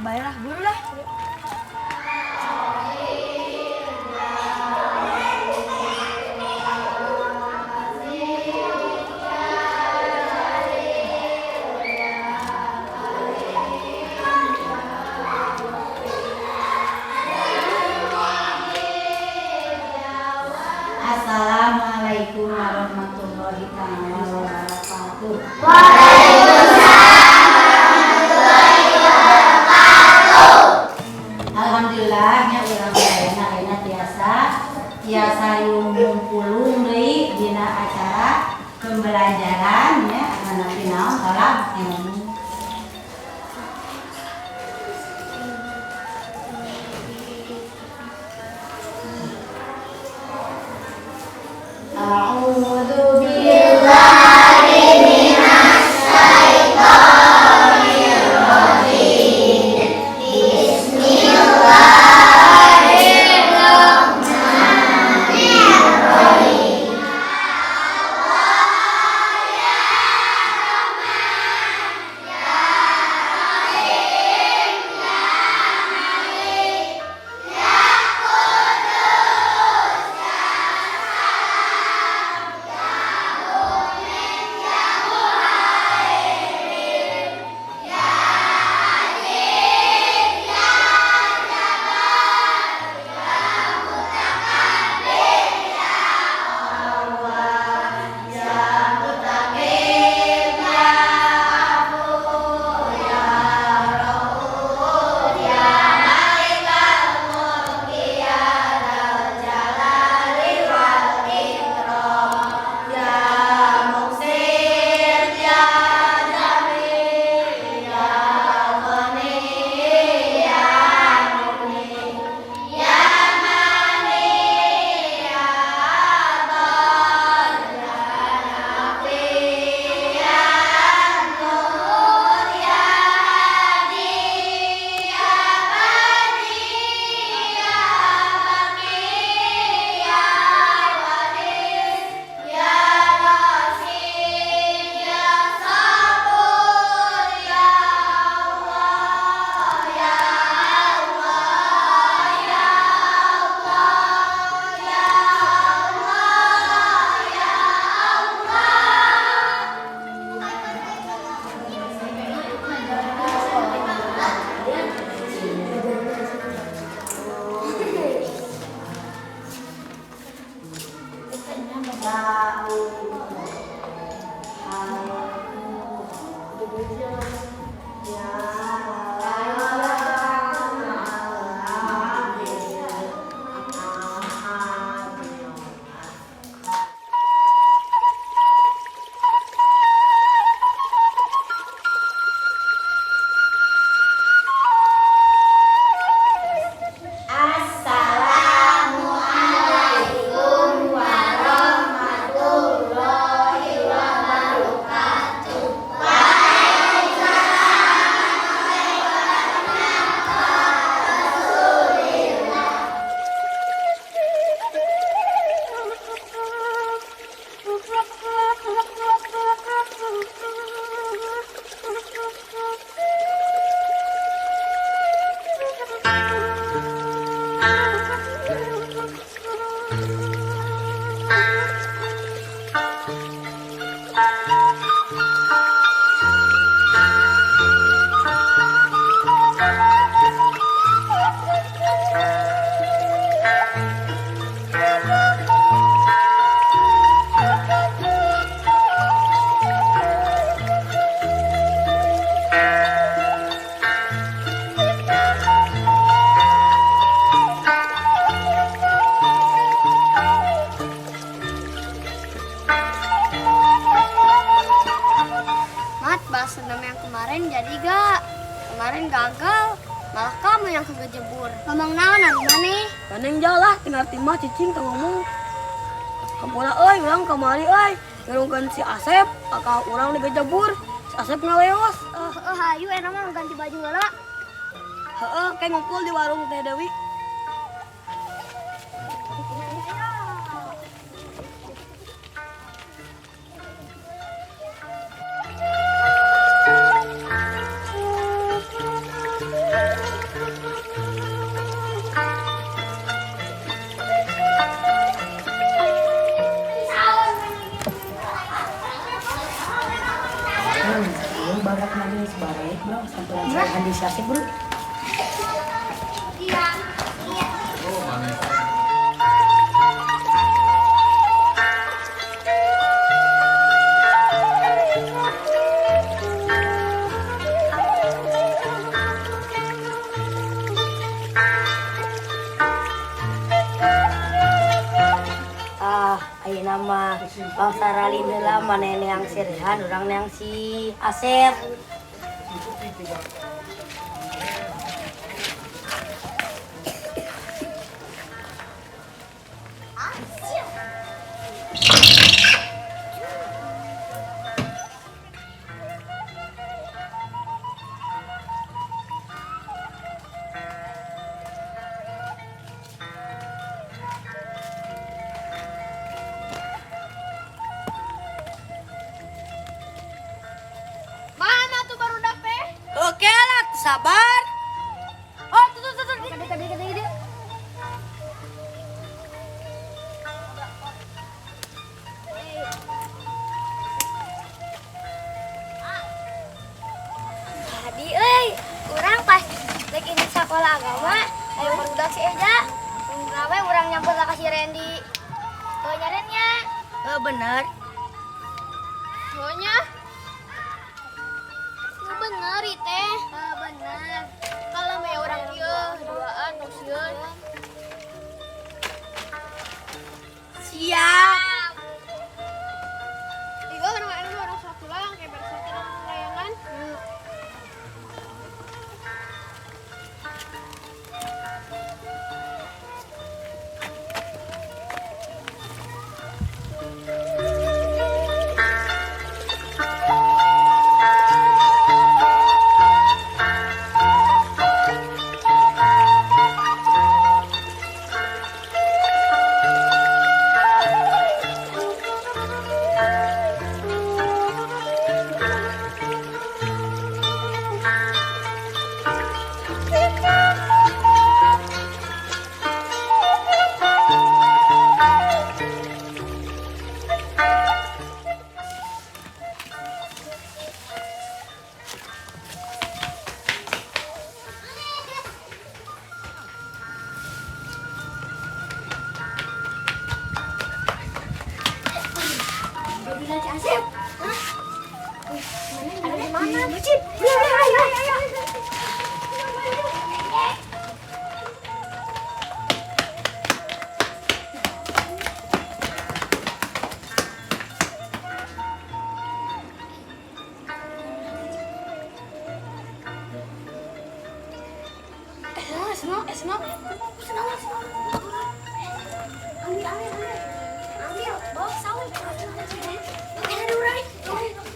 Baiklah, buru lah. Assalamualaikum warahmatullahi taala wabarakatuh. Alhamdulillah nya, urang sadayana ayeuna tiasa tiasa ngumpulung deui dina acara pembelajaran ya, atanapi naon, tolab ilmu. أعوذ بالله من الشيطان الرجيم. بسم الله الرحمن الرحيم. يا رحمن يا رحيم يا مالك يا قدوس يا سلام يا مؤمن يا مهيمن يا عزيز يا جبار يا متكبر يا الله يا متقيم يا عفو يا رؤوف يا مالك الملك يا ذا الجلال والإكرام يا مقسط يا جميل يا غني يا مغني يا مانع يا ضار يا نافع يا نور يا هادي يا بديع يا باقي يا وارث يا رشيد يا صبور يا الله يا الله يا الله يا الله يا الله. Assalamualaikum warahmatullahi wabarakatuh. Waalaikumsalam warahmatullahi. Mat, balas dendam yang kemarin jadi gak? Kemarin gagal, malah kamu yang kegejebur. Ngomong naon anu maneh? Maneng jalah tinggal timah cicing teu ngomong. Hampura euy, urang kamari euy. Ngarungkeun si Asep, akal urang digejebur. Si Asep ngaleos. Oh, hayu enak mah ganti baju heula. Heeh, kayak ngumpul di warung Teh Dewi. Ini barat manis baik bro, sampai hadis asik bro. Ayeuna mah bangsa ralin heula maneh neang si Rehan, urang neang si Asep. Mana tuh baru dapet? Oke lah, sabar. Oh, tuh tuh tuh. Gede. Tadi euy, urang pas lagi di sekolah agama, ayo barudak si Eja. Rawe urang nyamper ka si Randy. Tuh nyarennya. Oh, bener. Soalnya bener teh. Bener. Kalau me orang ieu duaan nu sieun. Siap. Ieu orang anu orang satu lang kayak beres layangan. Asep. Hah? Ada di mana? Masjid. Ayo, ayo, ayo. Senang, senang, senang. Ambil, ambil, ambil. Ambil, bawa saung. Ada orang.